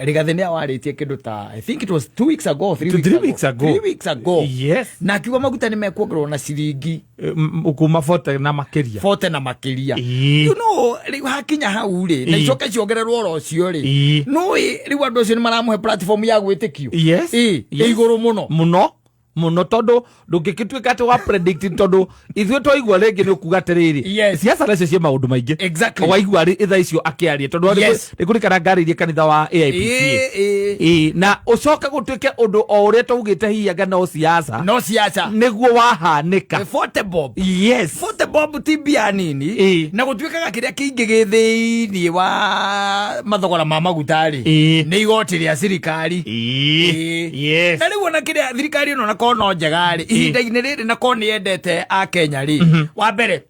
Rigathi nĩ awarĩtie kĩndũ ta, I think it was 2 weeks ago, 3 Two, weeks three ago. Weeks ago. 3 weeks ago. Na akiuga maguta nĩ mekuongererwo na ciringi Kuma 40 na makĩria. 40 na makĩria. Rĩu hakinya hau rĩ, na icoke ciongererwo oro ũcio rĩ, nũĩ rĩu andũ acio nĩ maramũhe platform ya gwĩtĩkio ĩ igũrũ mũno. Mũno mũno, tondũ ndũngĩgĩtuĩka atĩ wa predict, tondũ ithuĩ twaigua rĩngĩ nĩ ũkuga atĩrĩrĩ, siasa nacio ciĩ maũndũ maingĩ. Waigua rĩ thaa icio akĩaria, tondũ nĩ kũrikana ngarĩirie kanitha wa AIPCA. Ĩ, ĩ. Ĩ, na ũcoke gũtuĩke ũndũ o ũrĩa twaugĩte hihi anga no siasa No siasa. Nĩguo wahanĩka. 40 bob. 40 bob ti mbia nini. Na gũtuĩkaga kĩrĩa kĩingĩ gĩ thĩiniĩ wa mathogora ma maguta rĩ, nĩ igoti rĩa thirikari. Na rĩu ona kĩrĩa thirikari ĩno na korwo no njega rĩ, ihinda-inĩ rĩrĩ, na korwo nĩ yendete akenya rĩ, wa mbere,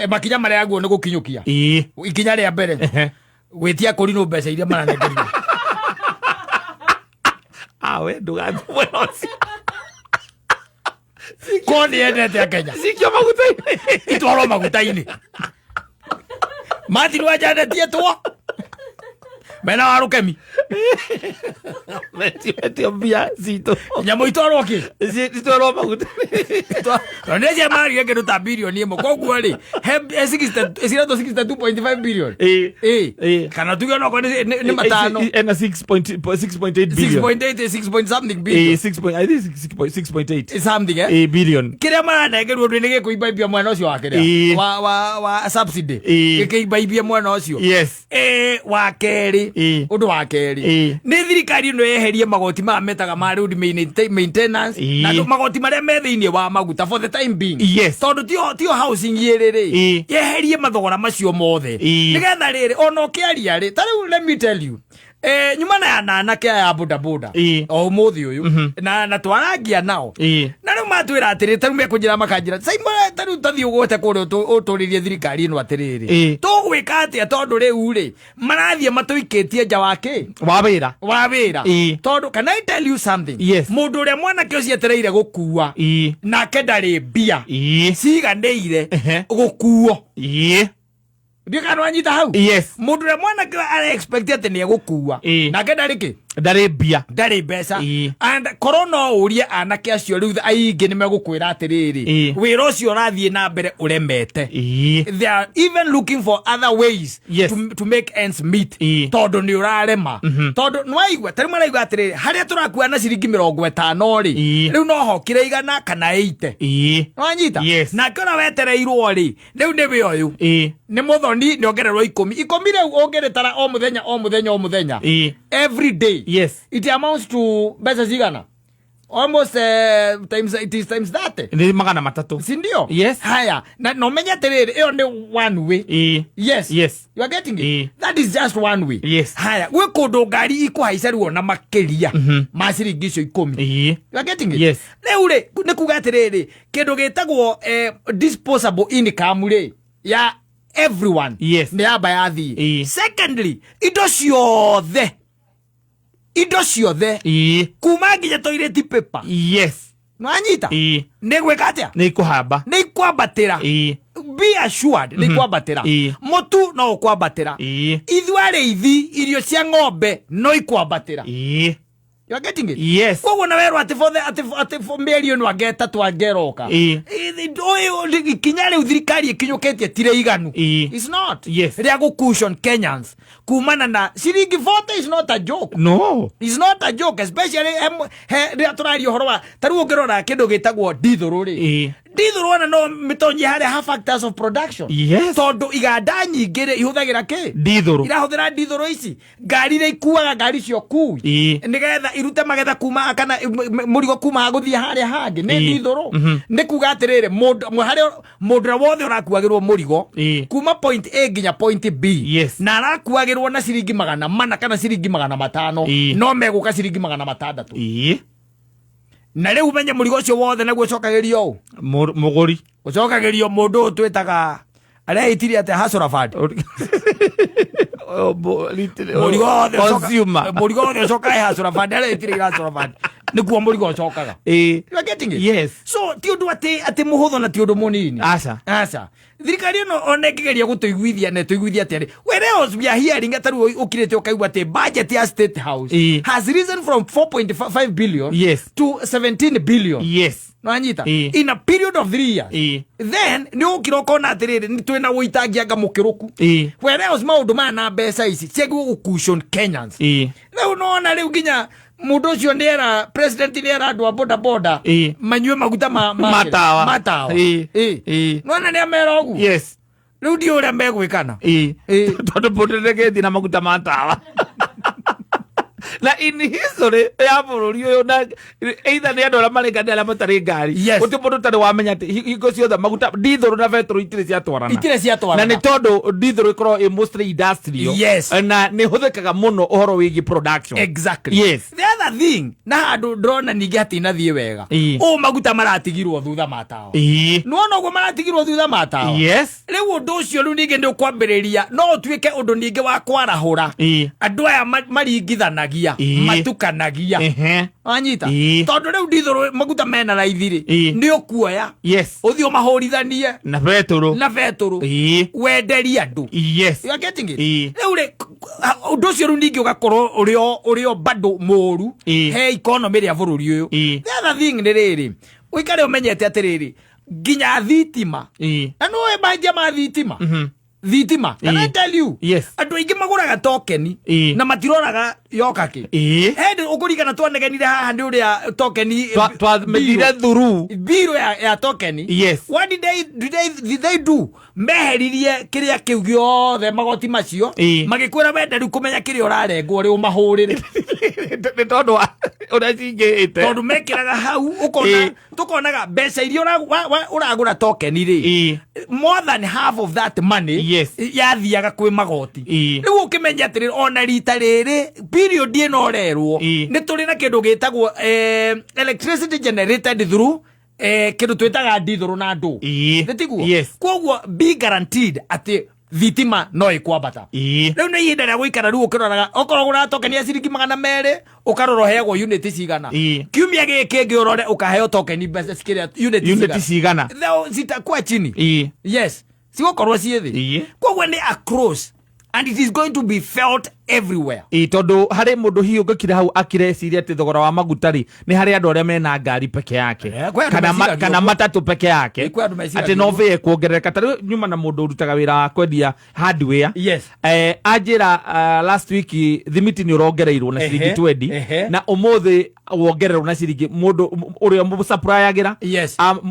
makinya marĩa yaguo nĩ gũkinyũkia ikinya rĩa mbere, gwĩtia kũrinũ mbeca iria maranengerio. Awe ndũgathiĩ mwena ũcio. Korwo nĩ yendete akenya, cikio maguta-inĩ. Itwarwo maguta-inĩ. Martin wanjanetietwo mena wa rũkemi. Metio mbia citũ. Nyamũ itwarwo kĩ? Citwarwo maguta. Tondũ nĩ ciamarire kĩndũ ta 1 billion, koguo rĩ he ciretwo 62.5 billion. Kana tuge onokorwo nĩ matano. Ena 6.8 billion. 6.8, 6 point something billion. 6 point, I think 6.8 something. Billion. Kĩrĩa maranengerwo ndũ nĩ gĩkũimbaibia mwena ũcio wa kĩrĩa wa subsidy, gĩkĩimbaibia mwena ũcio. Wa kerĩ, ũndũ wa kerĩ, nĩ thirikari ĩno yeherie magoti maya metaga ma road maintenance na magoti marĩa me thĩinĩ wa maguta for the time being, tondũ tio housing ĩrĩ rĩ, yeherie mathogora macio mothe, nĩgetha rĩrĩ ona ũkĩaria rĩ, ta rĩu, let me tell you, nyuma na anake aya a bodaboda o ũmũthĩ ũyũ, na twarangia nao, na rĩu matwĩra atĩrĩ, ta rĩu mekũnjĩra makanjĩra, "Simon, ta rĩu tathiĩ ũgwete kũrĩa ũtũrĩrie thirikari ĩno atĩrĩrĩ, tũgwĩka atĩa? Tondũ rĩu rĩ marathiĩ matũikĩtie nja wa kĩ?" Wa wĩra. Wa wĩra. Tondũ can I tell you something? Yes. Mũndũ ũrĩa mwanake ũcio etereire gũkua, nake ndarĩ mbia ciganĩire gũkuo. Ndiũ kana wanyita hau? Yes. Mũndũ ũrĩa mwanake ara expect atĩ nĩ egũkua, nake ndarĩ kĩ? Ndarĩ mbia. Ndarĩ mbeca. And korwo no ũrie anake acio rĩu, aingĩ nĩ megũkwĩra atĩrĩrĩ, wĩra ũcio ũrathiĩ na mbere ũremete. They are even looking for other ways to make ends meet, tondũ nĩ ũrarema, tondũ nĩwaigua tarĩu maraigua atĩrĩrĩ, harĩa tũrakua na ciringi 50 rĩ, rĩu no hokire 100 kana 80. Nĩwanyita? Yes. Nake ona wetereirwo rĩ, rĩu nĩ wĩ ũyũ nĩ mũthoni nĩ ongererwo ikũmi ikũmi, rĩu ũngĩrĩtara o mũthenya o mũthenya o mũthenya, every day, it amounts to mbeca cigana? Almost times, it is times 30. Nĩ 300. Si ndio? Yes. Haya, na no menye atĩrĩrĩ, ĩyo nĩ one way. Yes. You are getting it? That is just one way. Haya, gwĩ kũndũ ngari ikũhaica rĩu ona makĩria ma ciringi icio 10. You are getting it? Yes. Rĩu rĩ, nĩ kuga atĩrĩrĩ, kĩndũ gĩtagwo disposable income rĩ, ya everyone, nĩ yamba yathiĩ. Secondly, indo ciothe kuma nginya toilet paper, nwanyita? Nĩ gwĩka atĩa? Nĩ ikũhamba. Nĩ ikwambatĩra. Be assured nĩ ikwambatĩra. Mũtu no ũkwambatĩra. Ithuĩ arĩithi, irio cia ng'ombe no ikwambatĩra. You are getting it? Yes. Koguo na werwo atĩ for the atĩ for mĩeri ĩno anga ĩtatũ angeroka, ikinya rĩu thirikari ĩkinyũkĩtie ti rĩiganu. It's not rĩa gũ cushion Kenyans kumana na ciringi 40. Is not a joke. No. It's not a joke, especially he rĩrĩa tũraria ũhoro wa ta rĩu ũngĩrora kĩndũ gĩtagwo ndithũrũ rĩ, ndithũrũ ona no mĩtonyie harĩa ha factors of production, tondũ iganda nyingĩ rĩ ihũthagĩra kĩ? Ndithũrũ. Irahũthĩra ndithũrũ. Ici ngari iria ikuaga ngari cio kui nĩgetha irute magetha kuma kana mũrigo kuma gũthiĩ harĩa hangĩ nĩ ndithũrũ. Nĩ kuga atĩrĩrĩ, mũndũ harĩa mũndũ ũrĩa wothe ũrakuagĩrwo mũrigo kuma point A nginya point B, na arakuagĩrwo na ciringi 400 kana ciringi 500, no megũka ciringi 600. Na rĩu menye mũrigo ũcio wothe naguo ũcokagĩrio ũ? Mũgũri. Ũcokagĩrio mũndũ ũyũ twĩtaga arĩa ĩtire atĩa, hustler fund. Mũrigo wothe Consumer. Mũrigo wothe ũcokaga hustler fund, arĩa ĩtire hustler fund. Nĩguo mũrigo ũcokaga. You are getting it? Yes. So ti ũndũ atĩ mũhũthũ na ti ũndũ mũnini. Aca. Aca. Thirikari ĩno ona ĩngĩgeria gũtũiguithia na ĩtũiguithia atĩa rĩ, whereas we are hearing ta rĩu ũkirĩte ũkaigua atĩ budget ya State House has risen from 4.5 billion to 17 billion. Nĩwanyita? In a period of 3 years. Then nĩ ũkira ũkona atĩrĩrĩ, nĩ twĩna ũitangianga mũkĩrũku. Whereas maũndũ maya na mbeca ici ciagĩrĩirwo gũ cushion Kenyans. Rĩu nona rĩu nginya mũndũ ũcio nĩera president nĩera andũ a boda boda manyue maguta ma Matawa. Matawa. Nona nĩ amera ũguo. Rĩu ndiũ ũrĩa megwĩkana. Tondũ mũndũ ndegĩthiĩ na maguta ma tawa. Na in history ya bũrũri ũyũ na either nĩ andũ arĩa marĩ ngari arĩa matarĩ ngari, gũtirĩ mũndũ ũtarĩ wamenya atĩ hingo ciothe maguta ndithũrũ na betũrũ itirĩ ciatwarana. Itirĩ ciatwarana. Na nĩ tondũ ndithũrũ ĩkoragwo ĩ mostly industrial. Na nĩ ĩhũthĩkaga mũno ũhoro wĩgiĩ production. The other thing, na handũ ndĩrona ningĩ hatinathiĩ wega. Ũũ maguta maratigirwo thutha ma tawa. Nĩwona ũguo maratigirwo thutha ma tawa? Rĩu ũndũ ũcio rĩu ningĩ nĩ ũkwambĩrĩria, no ũtuĩke ũndũ ningĩ wa kwarahũra. Andũ aya maringithanagia, matukanagia. Wanyita? Tondũ rĩu ndithũrũ maguta mena raithi rĩ, nĩ ũkuoya. Ũthiĩ ũmahũrithanie. Na betũrũ. Na betũrũ. Wenderie andũ. You are getting it? Rĩu rĩ, ũndũ ũcio rĩu ningĩ ũgakorwo ũrĩ o bado mũru he economy ĩrĩa bũrũri ũyũ. The other thing nĩ rĩrĩ, ũikare ũmenyete atĩrĩrĩ, nginya thitima. Na nĩũĩ mahĩtia ma thitima? Thitima. Can I tell you? Andũ aingĩ magũraga tokeni na matiroraga yoka kĩ. Hĩndĩ ũkũringana twanegenire haha nĩ ũrĩa tokeni Twamĩthire through. Biro ya tokeni. What did they do? Meheririe kĩrĩa kĩu gĩothe magoti macio. Magĩkwĩra wenda rĩu kũmenya kĩrĩa ũrarengwo rĩ ũmahũrĩre. Nĩ tondũ wa ũrĩa cingĩhĩte. Tondũ mekĩraga hau, tũkonaga mbeca iria ũragũra tokeni rĩ, more than half of that money yathiaga kwĩ magoti. Rĩu ũkĩmenya atĩrĩrĩ, ona rita rĩrĩ period ĩno ũrerwo, nĩ tũrĩ na kĩndũ gĩtagwo electricity generated through kĩndũ twĩtaga ndithũrũ na ndũ. Nĩ tiguo? Koguo be guaranteed atĩ thitima no ĩkwambata. Rĩu nĩ ihinda rĩa gũikara rĩu ũkĩroraga, okorwo ũgũraga tokeni ya ciringi magana merĩ, ũkarora ũheagwo unit cigana. Kiumia gĩkĩ kĩngĩ ũrore ũkaheo tokeni mbeca cikĩrĩa unit Unit cigana. cigana. Theo zitakuwa chini. Yes. Cigũkorwo ciĩ thĩ. Koguo nĩ across and it is going to be felt everywhere. Tondũ harĩ mũndũ hihi ũngĩkira hau akireciria atĩ thogora wa maguta rĩ, nĩ harĩ andũ arĩa mena ngari peke yake. Kwĩ andũ Kana meciragia ũguo. matatũ peke yake. Kwĩ andũ meciragia Atĩ no ũguo. bĩe kuongerereka. Ta rĩu nyuma na mũndũ ũrutaga wĩra wa kwendia hardware. Anjĩra, last week thimiti nĩ ũrongereirwo na ciringi 20. Na ũmũthĩ wongererwo na ciringi mũndũ ũrĩa mũsupplyagĩra,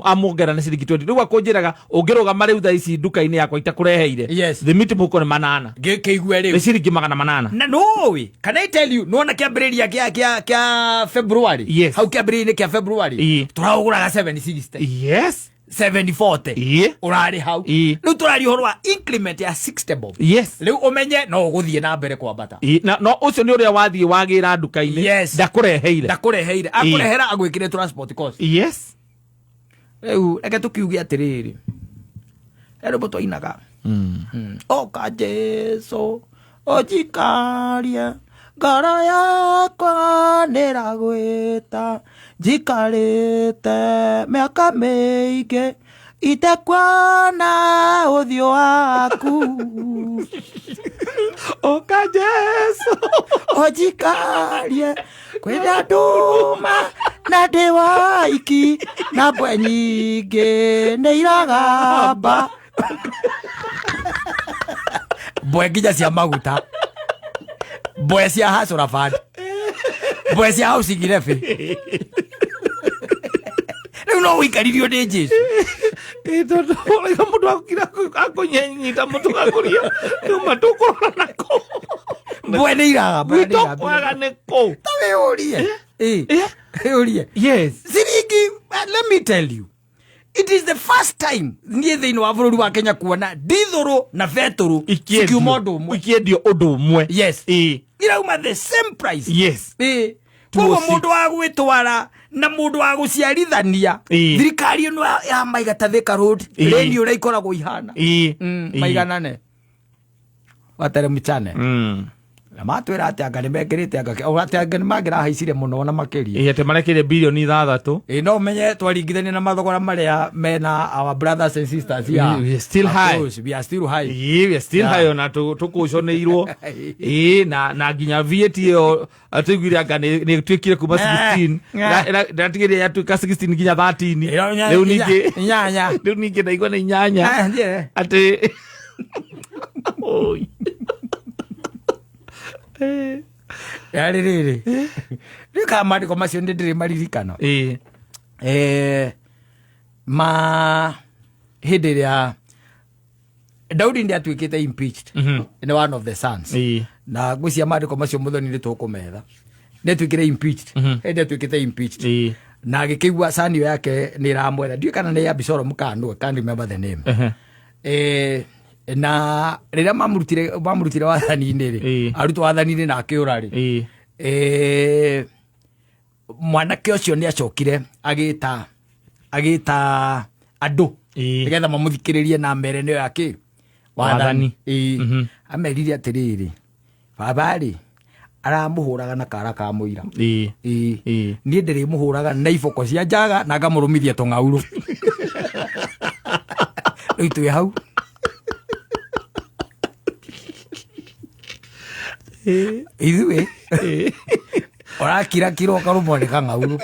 amuongerera na ciringi 20. Rĩu akũnjĩraga ũngĩrũgama rĩu thaa ici nduka-inĩ yakwa itakũreheire, thimiti mũhuko nĩ manana. Kĩigue rĩu. Nĩ ciringi magana manana. Na nũĩ, can I tell you, nĩwona kĩambĩrĩria kĩa February? Hau kĩambĩrĩria-inĩ kĩa February, tũraũgũraga 760. 740. Ũrarĩ hau. Rĩu tũraria ũhoro wa increment ya 60 bob. Rĩu ũmenye no ũgũthiĩ na mbere kwambata. Na, no ũcio nĩ ũrĩa wathiĩ wagĩra nduka-inĩ. Ndakũreheire. Ndakũreheire. Akũrehera agwĩkĩre transport cost. Rĩu reke tũkiuge atĩrĩrĩ. He rwĩmbo twainaga. Oka Jesu, ũnjikarie, ngoro yakwa nĩragwĩta, njikarĩte mĩaka mĩingĩ itekuona ũthiũ waku. Oka Jesu, ũnjikarie, kwĩna nduma na ndĩ waiki, na mbwe nyingĩ nĩ iragamba. Mbwe nginya cia maguta, mbwe cia Hustler Fund, mbwe cia Housing Levy. Rĩu no ũikaririo nĩ Jesu. Tondũ ũraiga mũndũ akira akũnyenyita mũtũ gakũria, nĩuma tũkũrora nako. Mbwe nĩ iragamba, nĩ Gwitũ iragamba. kwaga nĩ kũ? Ta wĩyũrie. Wĩyũrie. Ciringi, let me tell you, it is the first time niĩ thĩinĩ wa bũrũri wa Kenya kuona ndithũrũ na betũrũ cikiuma ũndũ ũmwe. Ikiendio ũndũ ũmwe. Irauma the same price. Two Koguo six. mũndũ wa gwĩtwara na mũndũ wa gũciarithania, thirikari ĩno ya maiga ta Thika Road, reni ũrĩa ikoragwo ihana. Maiganane. Watere mchane. Na matwĩra atĩ anga nĩ mekĩrĩte anga atĩ anga nĩ mangĩrahaicire mũno na makĩria. Ĩ, atĩ marekĩire bilioni 6. Ĩ, no ũmenye twaringithania na mathogora marĩa mena our brothers and sisters here. We are still high. Of course, we are still high. Ĩ, we are still high ona tũkũconĩirwo. Ĩ, na nginya VAT ĩyo tũiguire anga nĩ ĩtuĩkire kuma 16 ndatigĩrire yatuĩka 16 nginya 13. Rĩu ningĩ inyanya. Rĩu ningĩ ndaigua nĩ inyanya. Atĩ Oi. Yarĩ rĩrĩ rĩu kana maandĩko macio nĩ ndĩrĩ maririkana. Ma hĩndĩ ĩrĩa Daudi nĩ atuĩkĩte impeached nĩ one of the sons. Na ngwĩciria maandĩko macio mũthoni nĩ tũkũmetha. Nĩ atuĩkire impeached. Hĩndĩ atuĩkĩte impeached na agĩkĩigua son ĩyo yake nĩ ĩramwetha, ndiũĩ kana nĩ Abisalomu kana nũ, I can't remember the name. Na rĩrĩa mamũrutire wathani-inĩ rĩ, arutwo wathani-inĩ na akĩũra rĩ, mwanake ũcio nĩ acokire agĩta andũ nĩgetha mamũthikĩrĩrie na mere nĩyo yakĩ Wathani. Amerire atĩrĩrĩ, baba rĩ aramũhũraga na kara ka mũira. Niĩ ndĩrĩmũhũraga na iboko cia njaga na ngamũrũmithia tũng'aurũ. Rĩu twĩ hau. Ithuĩ ũrakirakira ũkarũmwo nĩ kang'aurũ.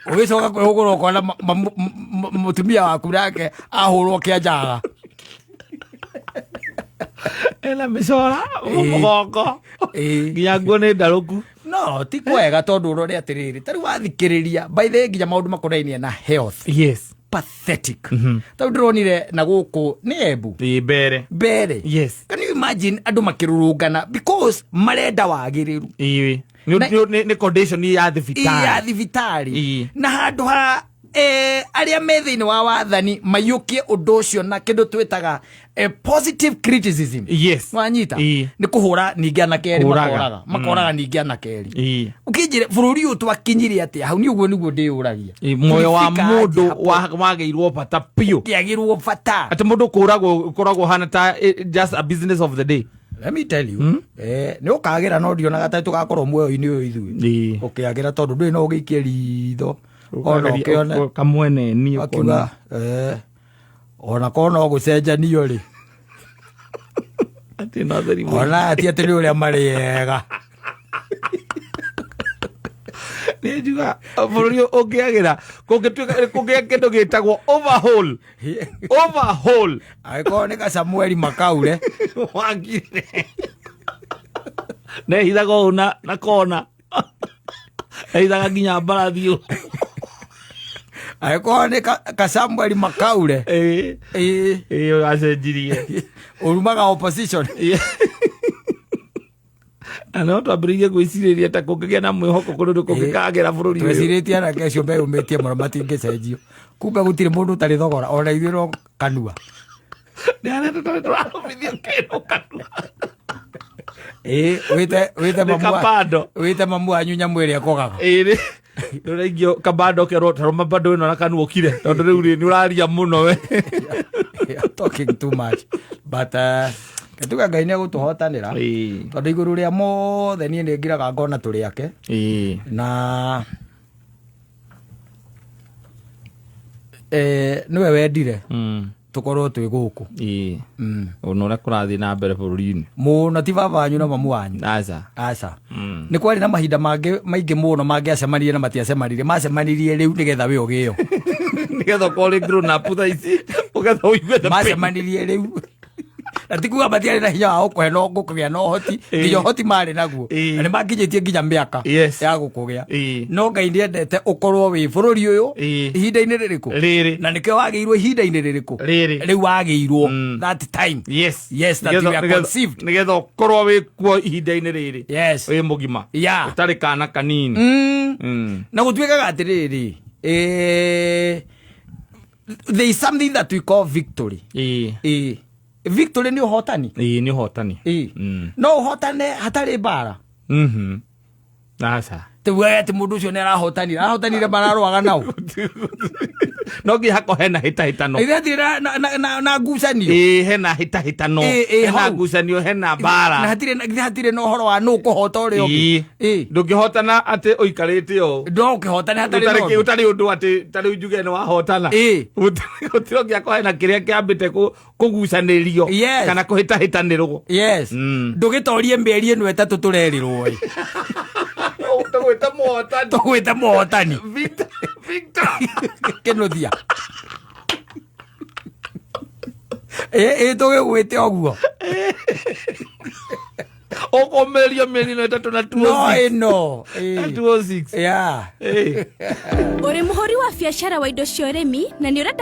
Ũgĩcoka kwĩhũgũra ũkona mũtumia waku nake ahũrwo kĩa njaga. Ena mĩcora mũgongo nginya nguo nĩ ndarũku. No ti kwega tondũ ũrore atĩrĩrĩ, ta rĩu wathikĩrĩria by the way nginya maũndũ makonainie na health. Pathetic. Tondũ ndĩronire na gũkũ nĩ Embu. Ĩ, mbere. Mbere. Can you imagine andũ makĩrũrũngana because marenda wagĩrĩru. Ĩ, nĩ condition ya thibitarĩ. Ya thibitarĩ. Na handũ ha arĩa me thĩinĩ wa wathani maiyũkie ũndũ ũcio na kĩndũ twĩtaga positive criticism. Wanyita? Nĩ kũhũra ningĩ anake erĩ Kũraga. makoraga. Makoraga ningĩ anake erĩ. Ũkĩnjĩre bũrũri ũyũ twakinyire atĩa hau? Nĩ ũguo nĩguo ndĩyũragia. Muoyo wa Tũrĩfika mũndũ atĩa hapo? wagĩirwo bata biũ. Kĩagĩrwo bata. Atĩ mũndũ kũragwo ũkoragwo ũhana ta just a business of the day. Let me tell you, nĩ ũkagĩra no ndionaga ta tũgakorwo muoyo-inĩ ũyũ ithuĩ. Ũkĩagĩra tondũ ndũrĩ no ũgĩikie ritho. Ona ũkĩone. Kamwene ni ũkona. Akiuga, ona korwo no gũcenjanio rĩ. Atĩ no theri mũno. Ona ti atĩ nĩ ũrĩa marĩ ega. Nĩ njuga bũrũri ũyũ ũngĩagĩra, kũngĩtuĩka, kũngĩa kĩndũ gĩtagwo overhaul. Overhaul. Angĩkorwo nĩ ka Samueli Makaure. Wangire. Nehithaga ũũ na kona. Nehithaga nginya mbarathi ũũ. Angĩkorwo nĩ ka Samueli Makaure. Ũyũ acenjirie. Ũrumaga opposition. Na no twambĩrĩirie gwĩcirĩria ta kũngĩgĩa na mwĩhoko kũndũ nĩ kũngĩkagĩra bũrũri ũyũ. Twecirĩtie anake acio meyũmĩtie mũno matingĩcenjio. Kumbe gũtirĩ mũndũ ũtarĩ thogora, ona ithuĩ no kanua. Nĩ arĩa tũtarĩ tũrarũmithio kĩndũ kanua. Wĩte Nĩ mamu wa- kabando. wĩte mamu wanyu nyamũ ĩrĩa ĩkogaga. Nĩ ũraigio kabando kerwo ta rũma bando ĩno na kanua ũkire, tondũ rĩu rĩ, nĩ ũraria mũno we. You're talking too much. But tuga Ngai nĩ egũtũhotanĩra. Tondũ igũrũ rĩa mothe niĩ nĩ ngiraga ngona tũrĩ ake. Na nĩwe wendire tũkorwo twĩ gũkũ. Ona ũrĩa kũrathiĩ na mbere bũrũri-inĩ. Mũno ti baba wanyu na mamu wanyu. Aca. Aca. Nĩ kwarĩ na mahinda mangĩ maingĩ mũno mangĩacemanirie na matiacemanirie. Macemanirie rĩu nĩgetha we ũgĩo. Nĩgetha ũkorwo ũrĩ grown up thaa ici, ũgetha ũigue the pain. Macemanirie rĩu. Na ti kuga matiarĩ na hinya wa gũkũhe no gũkũgĩa na ũhoti, nginya ũhoti marĩ naguo. Na nĩ makinyĩtie nginya mĩaka ya gũkũgĩa. No Ngai nĩendete ũkorwo wĩ bũrũri ũyũ ihinda-inĩ rĩrĩkũ? Rĩrĩ. Na nĩkĩo wagĩirwo ihinda-inĩ rĩrĩkũ? Rĩrĩ. Rĩu wagĩirwo that time. Yes, that you are conceived. Nĩgetha ũkorwo wĩ kuo ihinda-inĩ rĩrĩ. Wĩ mũgima. Ũtarĩ kana kanini. Na gũtuĩkaga atĩrĩrĩ, there is something that we call victory. Victory nĩ ũhotani. Nĩ ũhotani. No ũhotane hatarĩ mbara. Aca. Tuge atĩ mũndũ ũcio nĩ arahotanire, arahotanire mararũaga nao. No nginya hakorwo hena hĩtahĩtano. Ithe hatirĩ na ngucanio. Ĩĩ, hena hĩtahĩtano. Ĩ, Hena hau. ngucanio, hena mbara. Na hatirĩ githĩ hatirĩ na ũhoro wa nũ kũhota ũrĩa ũngĩ. Ĩĩ. Ĩ. Ndũngĩhotana atĩ ũikarĩte ũũ. No ũkĩhotane hatarĩ na Ũtarĩ ũndũ. ũtarĩ ũndũ atĩ tarĩu njuge nĩ wahotana. Ĩ. Gũtirĩ ũngĩakorwo hena kĩrĩa kĩambĩte kũgucanĩrio Yes. kana kũhĩtahĩtanĩrwo. Yes. Ndũgĩtorie mĩeri ĩno ĩtatũ tũrerirwo ĩ. Tũgwĩte mũhotani. Tũgwĩte mũhotani. Victor, Victor. Kĩnuthia. Ĩ tũgĩgwĩte ũguo. Ũkũmĩrĩrio mĩeri ĩno ĩtatũ na No 206. ĩno. Na Ĩ. 206. Yeah. Ĩ. Ũrĩ mũhũri wa biacara wa indo cia ũrĩmi na nĩ ũrenda